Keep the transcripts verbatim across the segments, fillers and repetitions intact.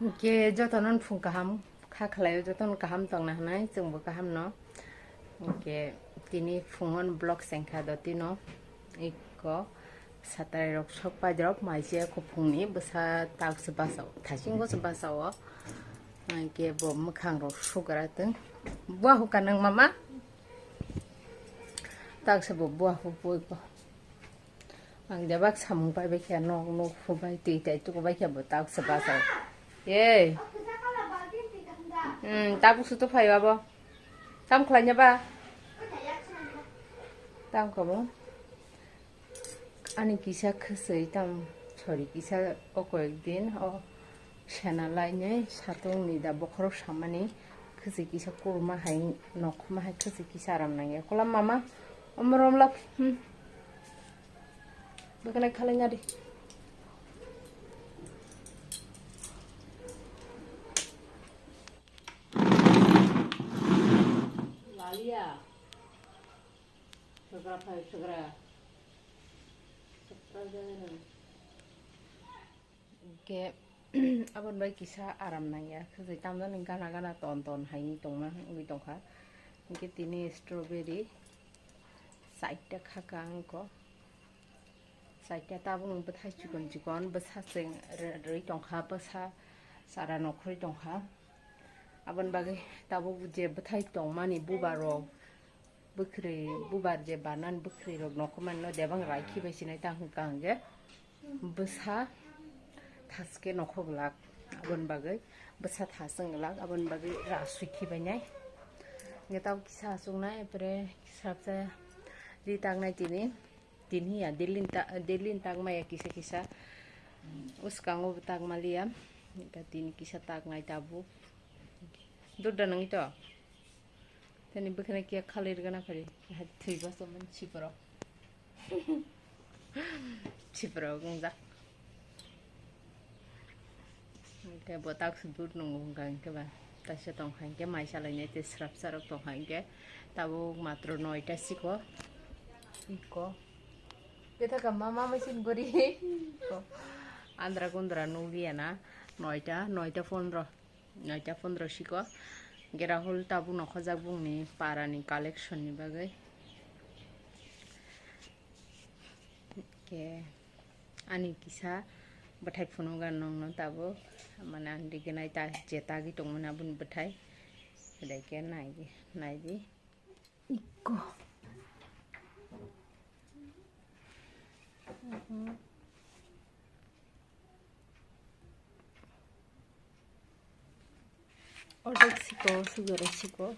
Hwnkhe jotono phung kaham kha khlaio, jotono kaham tongna hwnwi chwngbo kaham no. Hwnkhe tini phungo vlog sengkha do tino iko satrai rok sok paidrop maise kuphungni bwsa tak se basa o, thasingo se basa o. Hwnkhe bo mwkhang rok sugra tong. Bua hukha nang mama? Tak se bo bua hupui ko. Ang debak samung pai bai khe nok nuk hubai twi tai tuku bai khe bo tak se basa. Ei. Hmm, tabuk sutu phaio abo. Tam khlai nya ba? Tam kha bo. Ani kisa khwswi tam, sorry, kisa o koyek din o sena lainai satung ni da bokhorok samani khwswi kisa kuruma hai nokhoma hai khwswi kisa aram nangya. Kolam mama, omoromlok, hmm. Bwkhanai khalai nadi. Lalia. Sugra phai sugra. Sugra jani. Hwnkhe aboni bai kisa aram nangya, khwsai tamjani gana gana ton ton hai tongma wngwi tongkha. Hwnkhe tini strawberry saita khaka wngkha, saita tabukni bwthai chikon chikon bwsa chwng rwi tongkha, bwsa chara nokhorwi tongkha. Aboni bagwi tabuk je bwthai tongmani bubar rok, bwkhwrwi bubar je barnani bwkhwrwi rok nokhormani no debang raikhi bai sinai tang hwnkha hwnkhe bwsa thaske nokhok glak, aboni bagwi bwsa thas wng glak, aboni bagwi rasui khibainai. Hwnkhe tabuk kisa achuknai, epore kisa ri taknai tini. Tini ya, delin ta-, delin tak maya kisa kisa. Uskango bo tak maliya. Ka tini kisa tak ngai tabuk. Dudda nang ito. Tini bwkhana kiya khalai rwgana phari. Hai thwi baso man chipro. Chipro gungjak. Hwnkhe bo tak se dud nungo hwnkha hwnkhe ba. Taisa tongkha hwnkhe mai salainai tei srapsa rok tongkha hwnkhe tabuk matro noita siko. Iko. Kethaka mama machine gori. Andra kundra nukliya na. Noita, noita pondro. Noita pondro siko. Hwnkhe Rahul tabuk nokhojak bungni parani collection ni bagwi. Hwnkhe ani kisa bwthai phunukgo nongno tabuk, mane ang rignai ta je tagwi tongmani aboni bwthai, belai khe nai, naidi. Ikko. Ordek siko, sugoro siko.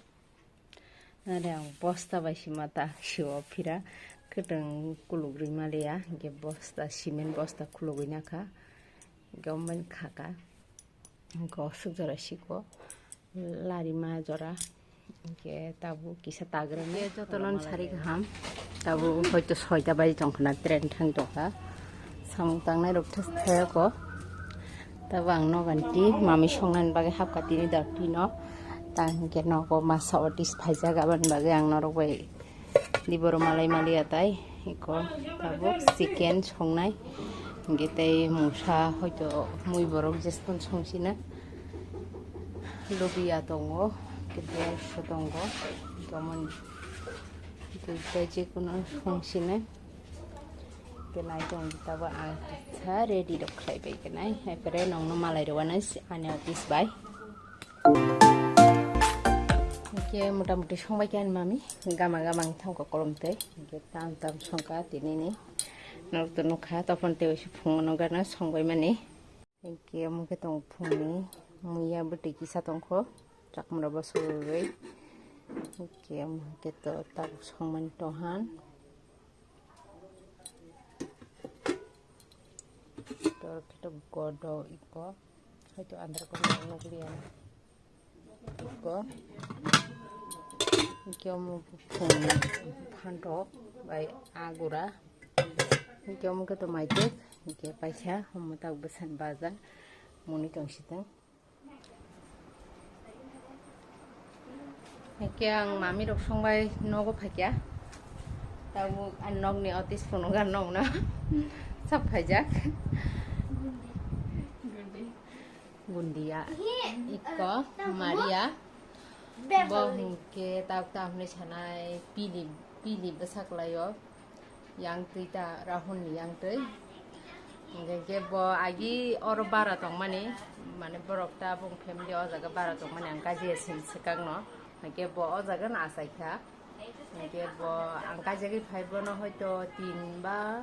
Nare ang bosta bai sima ta siwo phira. Kwtwng kuluk rwi maliya. Hwnkhe bosta, cement bosta khulugwi nakha. Hwnkhe omo bai khaka. Hwnkhe oswk jora siko. Larima jora. Hwnkhe tabuk kisa tagrani. Hwnkhe jotono sari kaham. Tabuk hoito soita baji tongkhna, train thang tongkha. Samung tangnai rok thas thayako. Tabuk ang nogan ti mami songnani bagwi hapkha tini dal tino. Ta hwnkhe nogo masa otis phaijak aboni bagwi ang norok bai liboro malai maliya tai. Iko tabuk chicken songnai. Hwnkhe tei mungsa hoito mui borok jesphano songsina. Lubia tongo, kebelso tongo, tomon duita jekunu songsinai. Kenai tong tabo ang sa ready rok khlai bai kenai. Hai pore nongno malai rwano ani office bai. Hwnkhe mota moti songbai khe ani mami gama gama wng thangkha kolom tei. Hwnkhe tam tam songkha tinini. Norok to nukha topon tei phungo nokgana songbai mani. Hwnkhe omo khe tong phungni muiya bwtwi kisa tongkho, chakmura bwswk rwgwi. Hwnkhe omo khe to tabuk songmani tonghan. Tor khe to godo iko, hoito andra khe nukliya. Iko. Hwnkhe omo buphang phantok bai agura. Hwnkhe omo khe to maitek. Hwnkhe paisa omo tak bwsani baja mwnwi tong sitwng. Hwnkhe ang mami rok songbai nogo phaikha. Tabuk ani nokni office phunukha nokno. Sap phaijak. Gundia, iko, Maria, bo hwnkhe tak tak hwnwi sanai pili, pili bwsa kwlaio, yang twi ta Rahul ni yang twi. Hwnkhe bo agi oro bara tongmani, mane borok ta bong family o jaga bara tongmani ang kaji swkang no, hwnkhe bo o jaga no achai kha. Hingke bo ang kaijagwi phai bono hoito tin ba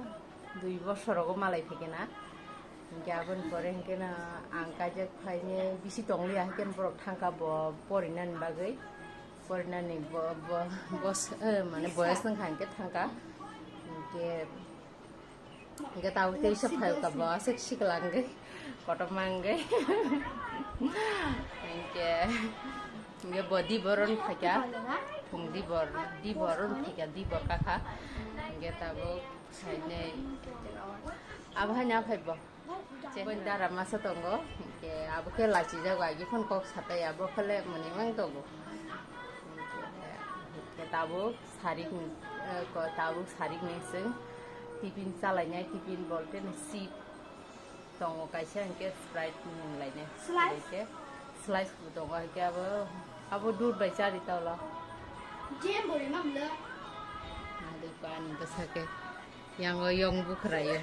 dui bosor rogo malai phaikhe na. Hingke aboni pore hingke na ang kaijak phaine bisi tongliya, hingke borok thangka bo porinani bagwi. Porinani bo, bo, bos-, eh, mane boyos wngkha hingke thangka. Hingke Hingke tabuk tei se phai ka bo aswk sikla hwnkhe kotorma hwnkhe. Hingke, hingke bo di boron phaikha, phung di bor, di boron phaikha, di bor kakha. Hingke tabuk sainai. Abo haino aphai bo. Boni dara masa tongo. Hingke abo khe lachijago, agi phone kok satai abo khe le mwnwi mang tongo. Hingke tabuk sarik ni, eh, ko-, tabuk sarik ni chwng tiffin chalainai, tiffin bolte no chip tongo kaisa, hingke Sprite ni lainai. Slice? Hingke slice bo tongo, hingke abo, abo dudh bai chari tolo. Jem bo rema mle. Nadi pani bwsa khe yango yong bukhrayo.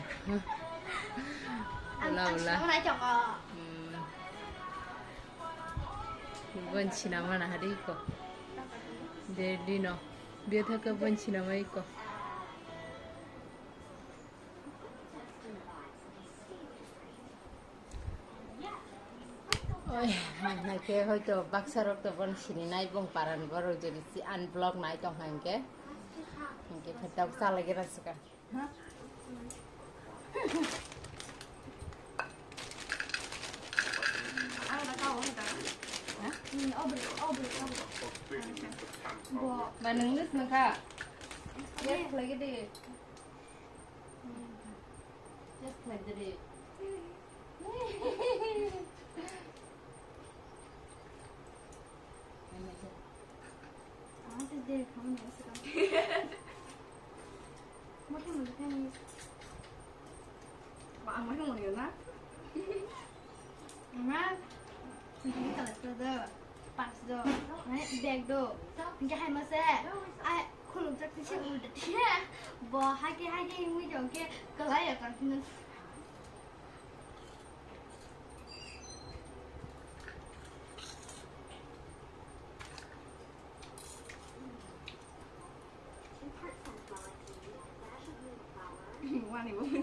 Ang, ula, ang ula. Sinamana chongo. Hmm. Bon sinamana hari ko. Derdino. Dia thaka bon sinamai ko. Oi, naikhe hoito baksa rok to bon sini nai bong paran borok jodi si unblock nai tong hangke. Hingke phetok chalai gira sika. Ba nung nus nung kha. Yes, lagi di. Just like the day. Ang makhang mani na? Ama, sini kalat do, pas do, mane bag do. Hingke hai mase, ai khuluk jak tise ulta tise. Bo hai ke hai ke mui jong ke kalai ya kan. Wani bo.